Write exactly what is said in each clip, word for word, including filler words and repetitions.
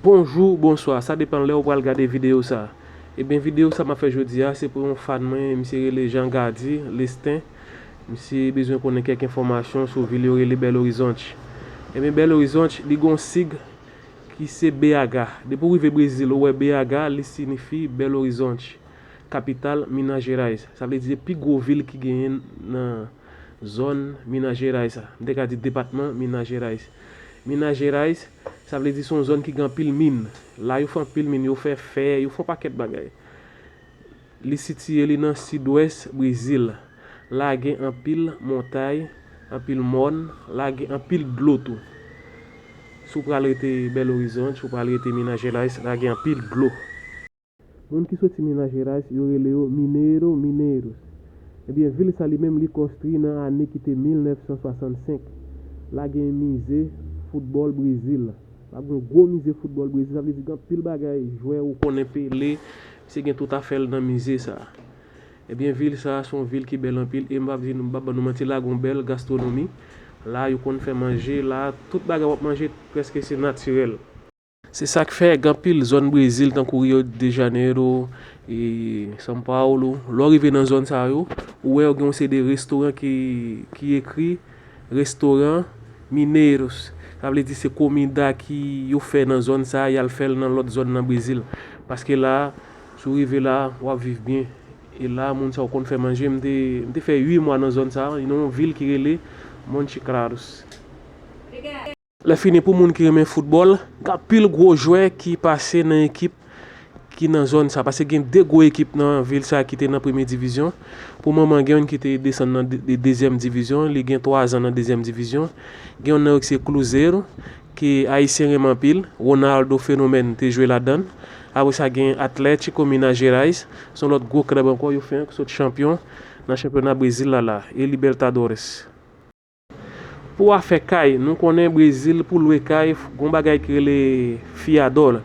Bonjou, bonswa, sa depann lè ou pral gade videyo sa. Ebyen, videyo sa m ap fè jodi a, se pou yon fan mwen, misye rele Jean Gardy Lestin. Misye bezwen konnen kèk enfòmasyon sou vil yo rele Belo Horizonte. Ebyen, Belo Horizonte, li gon sig ki se B H. Depi w rive Brezil, ou wè B H, li sinifi Belo Horizonte, kapital Minas Gerais. Sa vle di pi gwo vil ki genyen nan zòn Minas Gerais sa. M te ka di depatman Minas Gerais. Minas Gerais, sa vle di se yon zòn ki gen anpil min. La yo fè anpil min, yo fè fè, yo fè yon pakèt bagay. Li sitiye li nan sidwès Brezil. La gen anpil montay, anpil mòn, la gen anpil dlo tou. Si w pral rete Belo Horizonte, si w pral rete Minas Gerais, la gen anpil dlo. Moun ki soti Minas Gerais, yo rele yo Mineiro, Mineiros. Ebyen, vil sa li menm, li konstwi nan ane ki te mil nèf san swasannsenk. La gen mize foutbòl Brezil. La gen gwo mize foutbòl Brezil, sa vle di gen anpil bagay, jwè ou konnen Pele, misye gen tout afè l nan mize sa. Ebyen, vil sa a se yon vil ki bèl anpil, e m p ap di nou, m p ap ban nou manti, la gen yon bèl gastwonomi. La, yo konn fè manje, la, tout bagay w ap manje, prèske se natirèl. Se sa k fè gen anpil zòn Brezil, tankou Rio de Janeiro, e São Paulo. Lè w rive nan zòn sa yo, ou wè yo gen yon seri de restoran ki, ki ekri restoran mineiros. Sa vle di se komida ki yo fè nan zòn sa, y al fè l nan lòt zòn nan Brezil. Paske la, si w rive la, w ap viv byen. E la, moun sa yo konn fè manje. M te, m te fè uit mwa nan zòn sa, nan yon vil ki rele Monte Claros. Lè fini, pou moun ki renmen foutbòl, gen anpil gwo jwè ki pase nan ekip ki nan zòn sa. Paske gen de gwo ekip nan vil sa ki te nan premye divizyon. Pou moman, gen youn ki te desann nan de-, de-, dezyèm divizyon. Li gen twa zan nan dezyèm divizyon. Gen youn nan yo ki se Cruzeiro, ke Ayisyen renmen anpil. Ronaldo Fenomèn te jwe ladan l. Apre sa, gen Atlético Minas Gerais. Se yon lòt gwo klèb ankò. Yo fenk sot chanpyon nan chanpyona Brezil la la. E Libertadores. Pou afè kay, nou konnen Brezil, pou lwe kay, gon bagay ki rele fiador.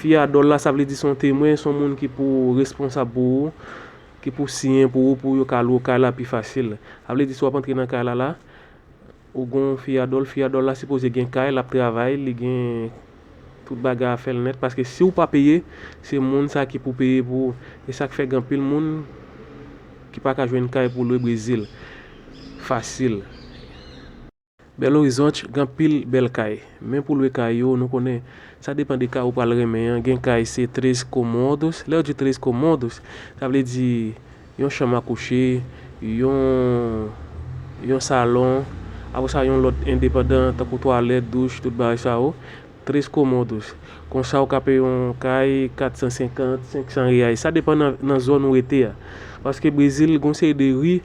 Fiador la, sa vle di se yon temwen, se yon moun ki pou responsab pou ou, ki pou siyen pou ou, pou yo ka lwe kay la pi fasil. Sa vle di si w ap antre nan kay la la, ou gon fiador, fiador la sipoze gen kay, l ap travay, li gen tout bagay a fè l nèt, paske si w pa peye, se moun sa ki pou peye pou ou. E sa k fè gen anpil moun ki pa ka jwenn kay pou lwe Brezil fasil. Belo Horizonte gen anpil bèl kay, men pou lwe kay yo, nou konnen, sa depann de kay ou pral renmen an. Gen kay se três cômodos. Lè yo di três cômodos, sa vle di yon chanm a kouche, yon, yon salon, apre sa yon lòt endepandan, tankou twalèt, douch, tout bagay sa yo. Três cômodos. Konsa ou ka peye yon kay kat san senkant, senk san reais. Sa depann nan, nan zòn ou rete a. Paske Brezil, gon seri de ri,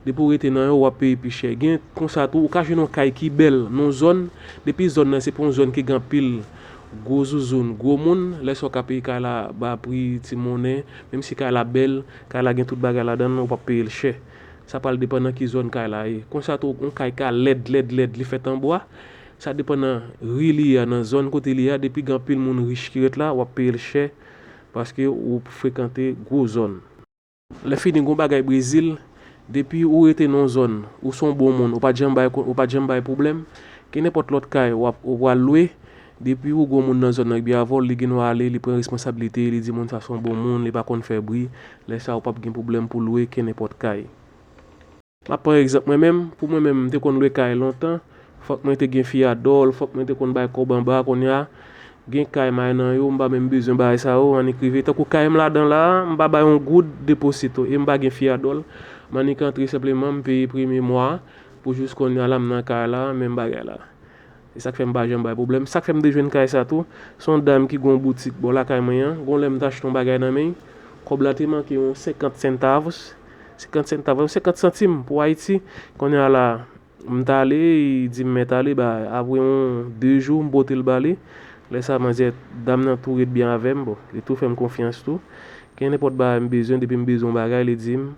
depi ou rete nan yo, w ap peye pi chè. Gen konsa tou, ou ka jwenn yon kay ki bèl nan yon zòn, depi zòn nan se pa yon zòn ki gen anpil gwo zouzoun, gwo moun, lè sa w ka peye kay la ba pri ti monnen, menm si kay la bèl, kay la gen tout bagay ladan l, ou p ap peye l chè. Sa pral depann nan ki zòn kay la ye. Konsa tou, yon kay ka lèd, lèd, lèd, li fèt an bwa. Sa depann nan ri li a, nan zòn kote li a, depi gen anpil moun rich ki ret la, w ap peye l chè, paske ou frekante gwo zòn. Lè fini, gon bagay Brezil, depi ou rete nan yon zòn, ou se yon bon moun, ou pa t janm bay, ou pa t janm bay pwoblèm, kenenpòt lòt kay w ap, ou pral lwe, depi ou gon moun nan zòn nan ki byen avè w, li gen dwa ale, li pran responsablite, li di moun sa se yon bon moun, li pa konn fè bri, lè sa ou p ap gen pwoblèm pou lwe kenenpòt kay. M ap pran egzanp mwen menm. Pou mwen menm, m te konn lwe kay lontan. Fòk mwen te gen fiyadòl, fòk mwen te konn bay kòb anba. Kounye a, gen kay m al nan yo, m pa menm bezwen bagay sa yo, annik rive. Tankou kay m ladan la a, m pa bay yon goud deposito e m pa gen fiyadòl. M annik antre senpleman, m peye premye mwa a, pou jis kounye a la, m nan kay la, menm bagay la. E sa k fè m pa janm bay pwoblèm. Sa k fè m te jwenn kay sa tou, se yon dam ki gen yon boutik bò lakay mwen an. Gon lè m t achte yon bagay nan men l, kòb la te manke yon senkant centavos, senkant centavos, senkant santim pou Ayiti. Kounye a la, m t ale, li di m mèt ale, ba, apre yon de jou, m pote l ba li. Lè sa, manzè, dam nan tou ret byen avè m, bon, li tou fè m konfyans tou. Gen nenpòt bagay m bezwen, depi m bezwen yon bagay, li di m,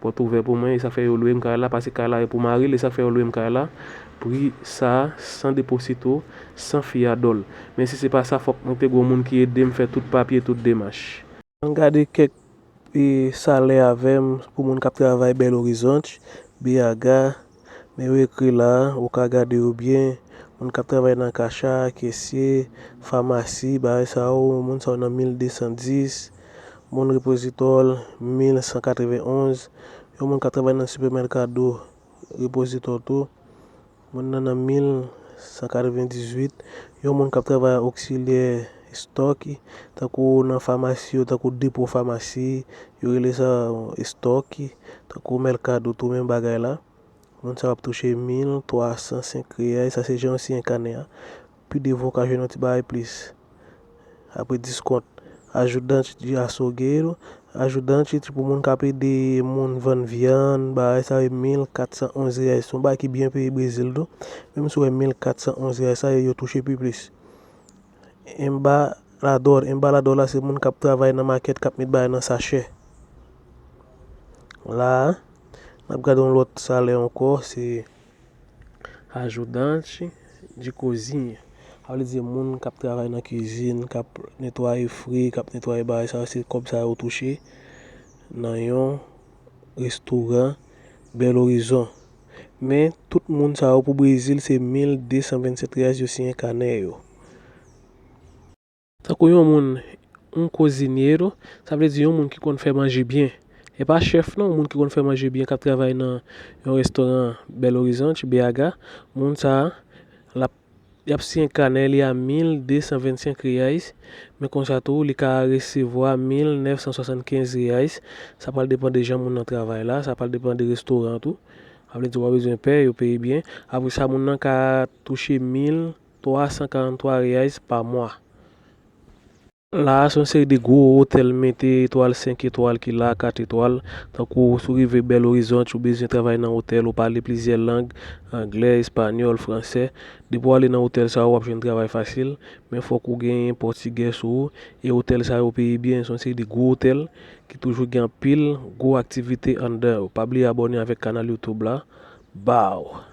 pòt ouvè pou mwen, e sa k fè yo lwe m kay la, paske kay la e pou mari l, e sa k fè yo lwe m kay la, pri sa, san deposito, san fiyadòl. Men si se pa sa, fòk mwen te gon moun ki ede m fè tout papye, tout demach. Ann gade kèk, e, salè avè m pou moun k ap travay Belo Horizonte, B H, men yo ekri la, ou ka gade yo byen, Moun k ap travay nan kacha, kesye, famasi, bagay sa yo, moun sa yo nan mil de san dis, moun repozitò, mil san katreven onz, yon moun k ap travay nan sipèmèkado, repozitò tou, moun nan nan mil san katreven dizuit, yon moun k ap travay oksilyè estòk, tankou nan famasi yo, tankou depo famasi, yo rele sa estòk, tankou mèkado tou, menm bagay la. Moun sa yo ap touche mil twa san senk reyal, sa se jan yo siyen kanè a. Pi devan w ka jwenn yon ti bagay plis. Apre diskont, ajudante de açougueiro, ajudante pou moun k ap ede moun vann vyann, bagay sa yo mil kat san onz reyal. Se yon bagay ki byen peye Brezil tou. Menm si w wè mil kat san onz reyal, sa yo touche pi plis. Embalador, embalador la se moun k ap travay nan makèt, k ap met bagay nan sachè. La a, n ap gade yon lòt salè ankò, se ajudante de cozinha. Sa vle di moun k ap travay nan kizin, k ap netwaye fri, k ap netwaye bagay sa yo, se kòb sa yo touche nan yon restoran Belo Horizonte. Men, tout moun sa yo pou Brezil, se mil de san vennsèt reyal yo siyen kanè yo. Tankou yon moun, un cozinheiro, sa vle di yon moun ki konn fè manje byen. E pa chèf non, yon moun ki konn fè manje byen, k ap travay nan yon restoran Belo Horizonte, B H, moun sa a, l ap, y ap siyen kanè li a mil de san vennsenk reyais, men konsa tou, li ka resevwa mil nèf san swasannkenz reyais. Sa pral depann de jan moun nan travay la, sa pral depann de restoran tou. Sa vle di w pa bezwen pè, yo peye byen. Apre sa, moun nan ka touche mil twa san karanntwa reyais pa mwa. La a, se yon seri de gwo otèl mete etwal, senk etwal ki la, kat etwal. Tankou si w rive Belo Horizonte, ou bezwen travay nan otèl, ou pale plizyè lang, anglè, espanyòl, fransè. Depi w ale nan otèl sa yo, w ap jwenn travay fasil, men fòk ou genyen pòtigè sou ou. E otèl sa yo peye byen, se yon seri de gwo otèl ki toujou gen anpil gwo aktivite anndan yo. Pa bliye abòne avèk kanal YouTube la. Baw!